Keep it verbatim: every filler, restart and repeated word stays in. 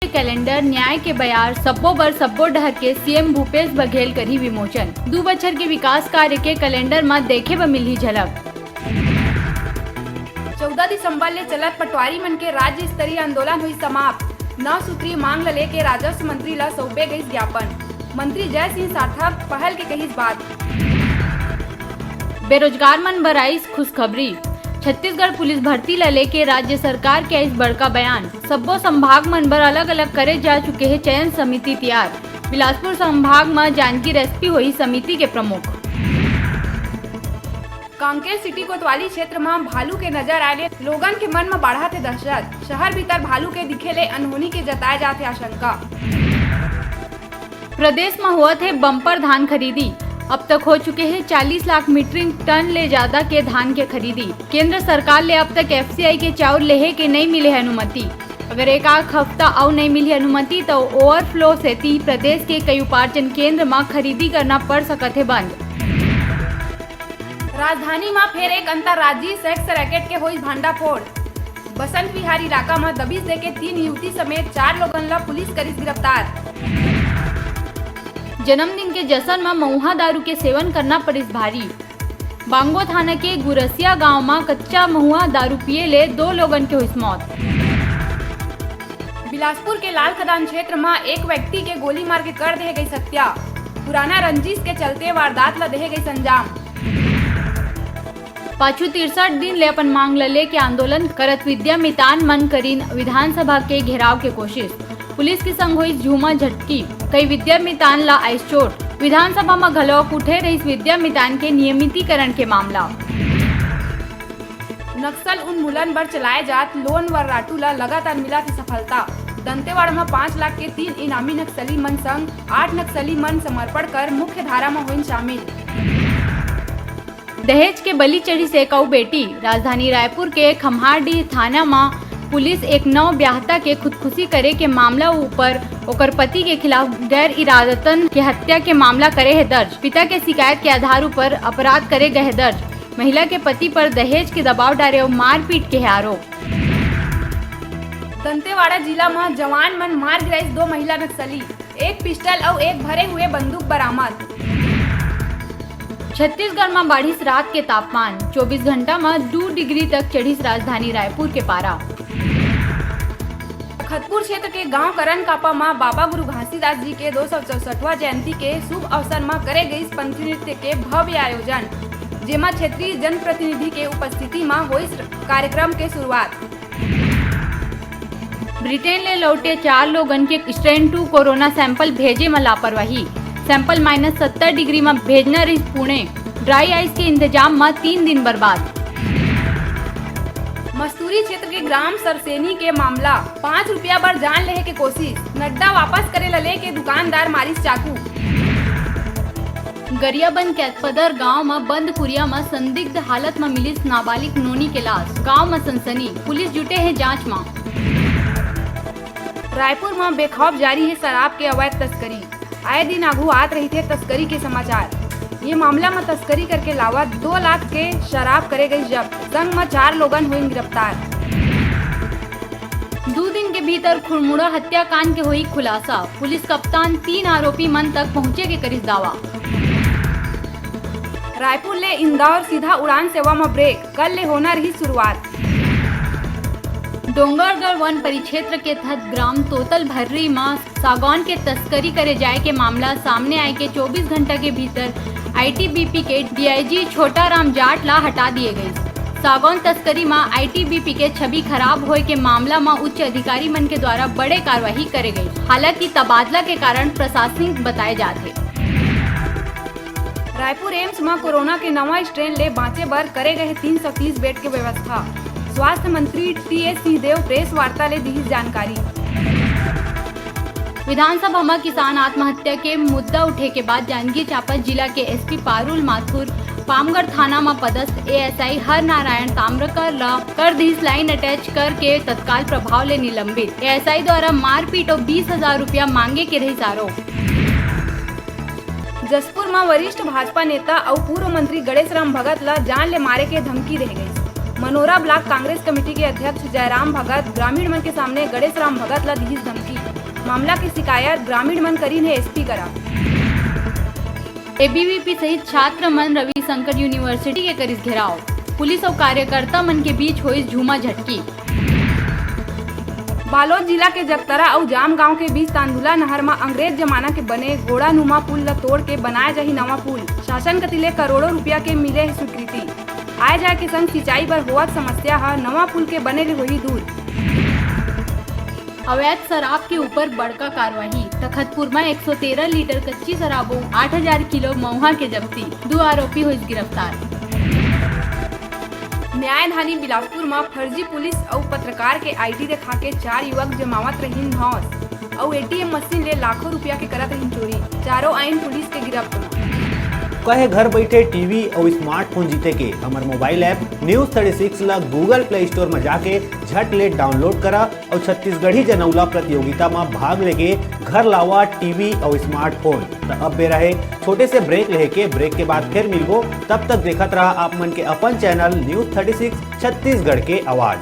Calendar, न्याय के बयार, सब्बो बर सब्बो डहर के सीएम भूपेश बघेल करही विमोचन। दू बछर के विकास कार्य के कैलेंडर म देखे बर मिलही झलक। चौदह दिसंबर ले चलत पटवारी मन के राज्य स्तरीय आंदोलन होई समाप्त। नौ सूत्री मांग ल लेके राजस्व मंत्री ल सौंपे गइस ज्ञापन। मंत्री जय सिंह सार्थक पहल के कहिस बात। बेरोजगार मन बर आइस खुशखबरी। छत्तीसगढ़ पुलिस भर्ती ल लेके राज्य सरकार के आइस बड़का बयान। सब्बो संभाग मन बर अलग-अलग करे जा चुके हे चयन समिति तियार। बिलासपुर संभाग म जानकी रेसिपी होही समिति के प्रमुख। कांकेर सिटी कोतवाली क्षेत्र म भालू के नजर आए ले लोगन के मन म बाढ़त हे दहशत। शहर भीतर भालू के दिखे ले अनहोनी के जताए जात हे आशंका। प्रदेश म होवत हे बम्पर धान खरीदी। अब तक हो चुके हे चालीस लाख मीट्रिक टन ले ज्यादा के धान के खरीदी। केंद्र सरकार ले अब तक एफसीआई के चाउर लेहे के नइ मिले हे अनुमति। अगर एक आध हफ्ता अउ नइ मिलही अनुमति, त ओवरफ्लो सेती प्रदेश के कई उपार्जन केंद्र म खरीदी करना पड़ सकत हे बंद। राजधानी म फेर एक अंतर्राज्यीय सेक्स रैकेट के होइस भांडाफोड़। बसंत विहार इलाका म दबिश देके तीन युवती समेत चार लोगन ल पुलिस करिस गिरफ्तार। जन्मदिन के जश्न म महुआ दारू के सेवन करना पड़िस भारी। बांगो थाना के गुरसिया गांव म कच्चा महुआ दारू पिए ले दो लोगन के होइस मौत। बिलासपुर के लाल खदान क्षेत्र म एक व्यक्ति के गोली मार के कर देहे गइस हत्या। पुराना रंजिश के चलते वारदात ल देहे गइस अंजाम। पाछू तिरसठ दिन ले अपन मांग ल लेके आंदोलन करत विद्या मितान मन करिन विधानसभा के घेराव के कोशिश। पुलिस के संग होइस झूमा झटकी, कई विद्या मितान ल आइस चोट। विधानसभा म घलोक उठे रहिस विद्या मितान के नियमितीकरण के मामला। नक्सल उन्मूलन बर चलाए जात लोन वर्राटू ल लगातार मिलत हे सफलता। दंतेवाड़ा म पाँच लाख के तीन इनामी नक्सली मन संग आठ नक्सली मन समर्पण कर मुख्य धारा म होइन शामिल। दहेज के बलि चढ़िस एक अउ बेटी। राजधानी रायपुर के खम्हारडीह थाना म पुलिस एक नव ब्याहता के खुदकुशी करे के मामला ऊपर ओकर पति के खिलाफ गैर इरादतन के हत्या के मामला करे हे दर्ज। पिता के शिकायत के आधार ऊपर अपराध करे गए हे दर्ज। महिला के पति पर दहेज के दबाव डारे अउ मारपीट के हे आरोप। दंतेवाड़ा जिला म जवान मन मार गिराइस दो महिला नक्सली, एक पिस्टल अउ एक भरे हुए बंदूक बरामद। छत्तीसगढ़ म बाढ़िस रात के तापमान, चौबीस घंटा म दू डिग्री तक चढ़िस राजधानी रायपुर के पारा। खतपुर क्षेत्र के गांव करनकापा म बाबा गुरु घासीदास जी के दो सौ चौसठवां जयंती के शुभ अवसर म करे गइस पंथी नृत्य के भव्य आयोजन, जेमा क्षेत्रीय जनप्रतिनिधि के उपस्थिति म होइस कार्यक्रम के शुरुआत। ब्रिटेन ले लौटे चार लोगन के स्ट्रेन टू कोरोना सैंपल भेजे म लापरवाही। सैंपल माइनस सत्तर डिग्री म भेजना रहिस पुणे। ड्राई आइस के इंतजाम म तीन दिन बर्बाद। मस्तूरी क्षेत्र के ग्राम सरसेनी के मामला, पाँच रुपया बर जान लेहे के कोशिश, नड्डा वापस करे ल लेके दुकानदार मारिस चाकू। गरियाबंद कैथपदर गांव म बंद कुरिया म संदिग्ध हालत म मिलिस नाबालिग नोनी के लाश, गांव म सनसनी, पुलिस जुटे हे जांच म। रायपुर म बेखौफ जारी हे शराब के अवैध तस्करी। आए दिन आघू आत रहिथे तस्करी के समाचार। ये मामला म तस्करी करके लावत दो लाख के शराब करे गई जब्त। संग म चार लोगन होइन गिरफ्तार। दू दिन के भीतर खुड़मुड़ा हत्याकांड के होई खुलासा। पुलिस कप्तान तीन आरोपी मन तक पहुंचे के करिस दावा। रायपुर ले इंदौर सीधा उड़ान सेवा म ब्रेक। कल ले होना रही शुरुआत। डोंगरगढ़ वन परिक्षेत्र के तहत ग्राम तोतल भर्री म सागौन के तस्करी करे जाए के मामला सामने आए के चौबीस घंटा के भीतर आईटीबीपी के डीआईजी छोटा राम जाट ला हटा दिए गइस। सागौन तस्करी म आईटीबीपी के छवि खराब होए के मामला म उच्च अधिकारी मन के द्वारा बड़े कार्रवाई करे गइस। हालांकि तबादला के कारण प्रशासनिक बताए जात हे। रायपुर एम्स म कोरोना के नवा स्ट्रेन ले बांचे बर करे गए तीन सौ तीस बेड के व्यवस्था। स्वास्थ्य मंत्री टीएस सिंहदेव प्रेस वार्ता ले दिही जानकारी। विधानसभा म किसान आत्महत्या के मुद्दा उठे के बाद जांजगीर चांपा जिला के एसपी पारुल माथुर, पामगढ़ थाना म पदस्थ एएसआई हरनारायण ताम्रकर ल कर दिहिस लाइन अटैच करके तत्काल प्रभाव ले निलंबित। एएसआई द्वारा मारपीट अउ बीस हजार रुपया मांगे के रहिस आरोप। जशपुर म वरिष्ठ भाजपा नेता अउ पूर्व मंत्री गणेश राम भगत ल जान ले मारे के धमकी दे गइस। मनोरा ब्लॉक कांग्रेस कमेटी के अध्यक्ष जयराम भगत ग्रामीण मन के सामने गणेश राम भगत ला दिहिस धमकी। मामला के शिकायत ग्रामीण मन करिन हे एसपी करा। एबीवीपी सहित छात्र मन रविशंकर यूनिवर्सिटी के करिस घेराव। पुलिस अउ कार्यकर्ता मन के बीच होइस झूमा झटकी। बालोद जिला के जगतरा अउ जाम गांव के बीच तांदुला नहर म अंग्रेज जमाना के बने गोड़ानुमा पुल ल तोड़ के बनाए जाही नवा पुल। शासन कति ले करोड़ों रुपया के मिले हे स्वीकृति। आए जाए के संग सिंचाई बर होवत समस्या ह नवा पुल के बने ले होही दूर। अवैध शराब के ऊपर बड़का कार्रवाई। तखतपुर म एक सौ तेरह लीटर कच्ची शराब अउ आठ हजार किलो महुआ के जब्ती, दू आरोपी होइस गिरफ्तार। न्यायधानी बिलासपुर म फर्जी पुलिस अउ पत्रकार के आईडी दिखा के चार युवक जमावत रहिन धौंस अउ एटीएम मशीन ले लाखों रुपया के करत रहिन चोरी। चारों आइन पुलिस के गिरफ्त म। कहे घर बैठे टीवी अउ स्मार्टफोन जीते के हमर mobile app news thirty six ला गूगल प्ले स्टोर म जाके झट ले डाउनलोड करा अउ छत्तीसगढ़ी जनौला प्रतियोगिता म भाग लेके घर लावा टीवी अउ स्मार्टफोन। त अब बेरा हे छोटे से ब्रेक लेहे के। ब्रेक के बाद फिर मिलबो, तब तक देखत रहा आप मन के अपन channel news thirty six Chhattisgarh के आवाज।